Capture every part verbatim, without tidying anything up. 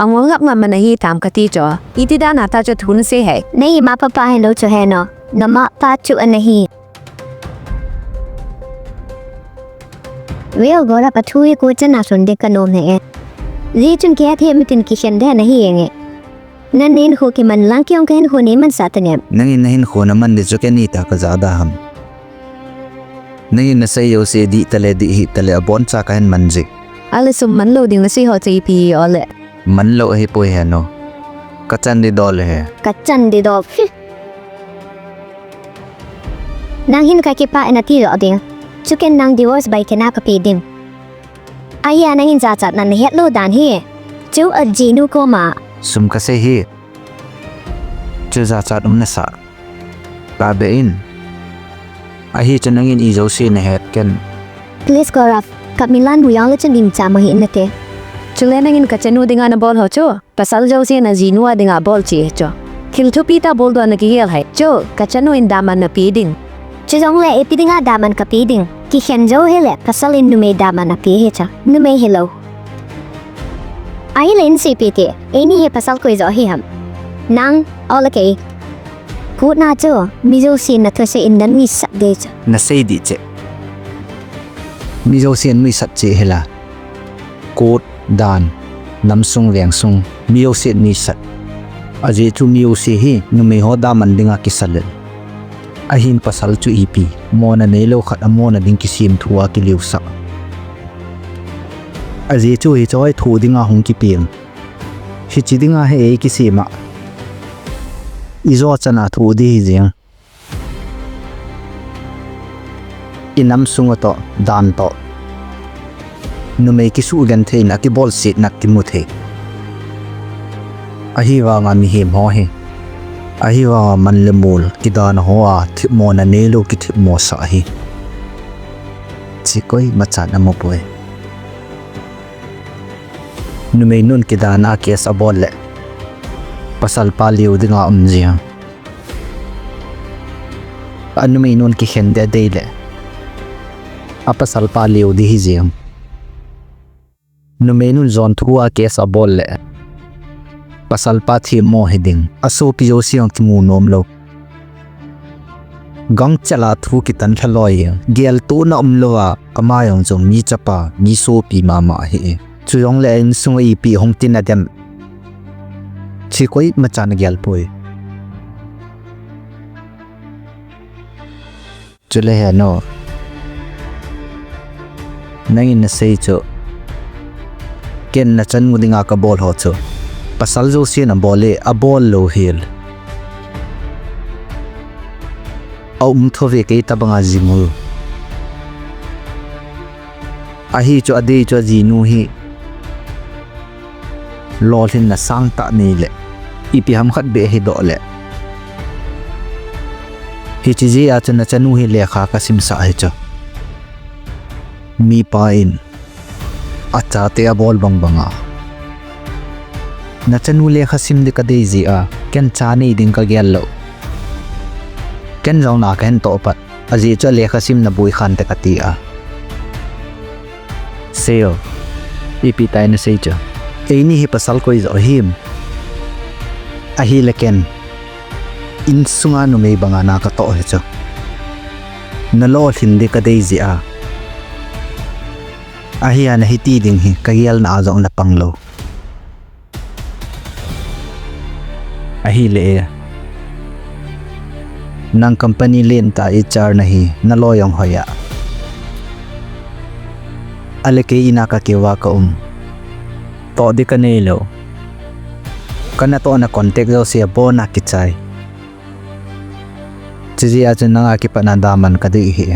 Angol ngap ngam man ahi tam kati cho. Iti dan a ta cho thu nasei hai. Nei ma papa hello cho he no. Nama pa chu anahi. Veo gora pa thu hi ko chana son de ka nom he. Ji chun ke athe mitin ki shen de nahi enge. Nan nen ho ki man lang ki ong ka hin ho ne man sa ta nem. Nangin nahin ho na man de chu ke ni ta ka ja da ham. Nangin nasei yo se di tale di hi tale abon cha ka hin man ji. Ale sum man lo ding nasei ho che ipi ole. Man lo ahi poi he no. Ka chan di dol he. Ka chan di dol. Nang hin ka kipa ena ti lo ding. Chuken nang divorce bai kena ka pe ding. Aya nangin jachat nan het lo dan hi. Chu a jinu ko ma. Sum ka sei hi. Chu jachat um nasa. Ka be in. Ahi chu nangin i jouse na het ken. Please Gaurav, ka milan bu yang le chun in cha ma hi na te. Chule nangin ka chanu dinga na bol ho chu. Pasal jouse na jinu a dinga bol chi he chu. Thil thupi ta bol do na ki gel hai chu. Ka chanu in daman na pe ding. Chu jong le ipi dinga daman ka pe ding. Ki khen jo he le pasal in numei daman na pe he cha. Numei he lo. Ai len si pi ti, eini hi pasal koi jo hi ham. Nang, ole kei. Kut na chu, mi jouse na thuse in nan mi sat de chu. Na sei di che. Mi jouse an mi sat che hela. Kut, dan, nam sung veng sung, mi jouse an mi sat. Aji chu mi jouse hi, numei ho daman dinga ki sal le. Ahin pasal chu ipi, mona nei lo khat a mona ding kisem thu a ki liu sa. Aji chu hi choi thu dinga hung ki piang. Hichi dinga he ei kisem a. I jo chana thu di hi jeng. I nam sung a to, dan to. Numei ki su gan thei na ki bol sit na ki mu thei. Ahi vanga mihem ho hi. Ahi vanga man le mol, ki dan ho a, thip mo na nei lo ki thip mo sa hi. Chi koi ma chan a mo poi. Numei nun ki dan a kes a bol le. Pasal pa liu dinga um jeng. A numei nun ki khen de dei le. A pasal pa liu di hi jeng. Numei nun jon thu a kes a bol le. Pasal pa thim mo hi ding. A sopi jouse ang ki mu nom lo. Gang chala thu ki tan thla loi. Gel tu na um lo a. Ama jong jong mi chapa, mi sopi mama hi. Chu jong le in sung ipi hong tin a dem. Chi koi ma chan gel poi. Chule he no. Nangin na sei chu. Ken na chanu dinga ka bol ho chu. Pasal jouse na bol le, a bol lo hel. A um tho ve kei ta banga jing u. Ahi chu a dei chu a jinu hi. Lolhin na sang ta nei le. Ipi ham khat be hi do le. Hichi ji a chu na chanu hi lekha ka sim sa hi chu. Mi pa in. A chate a bol bang banga. Na chanu lekha sim di ka dei ji a, ken cha nei ding ka gel lo. Ken jong na ka hen to pat, a ji chu a lekha sim na bui khan te ka ti a. Seo, ipi tai na sei chu. Eini hi pasal koi jo him. Ahi le ken. In sunga numei banga na ka to hi chu. Na lolhin di ka dei ji a. Ahi a na hiti ding hi ka gel na a jong na pang lo. Ahi le e. Nang company len ta H R na hi na lo jong hoi a. A le kei ina ka keu a ka um. To di ka nei lo. Ka na to na contact jouse a bon a ki chai. Chi ji a chu nang a kipat na daman ka dei hi.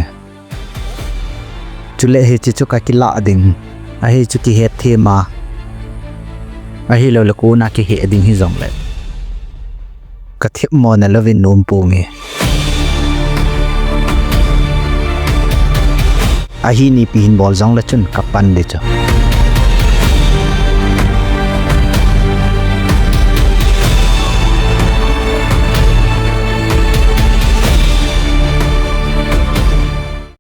Chule hichi chu ka kila ding. Ahi chu ki het thim a. Ahi lo le kona ki he ding hi jong le. Ka thip mo na lovin nom pu nge. Ahi ni pi hin bol jong le chun ka pan di chu.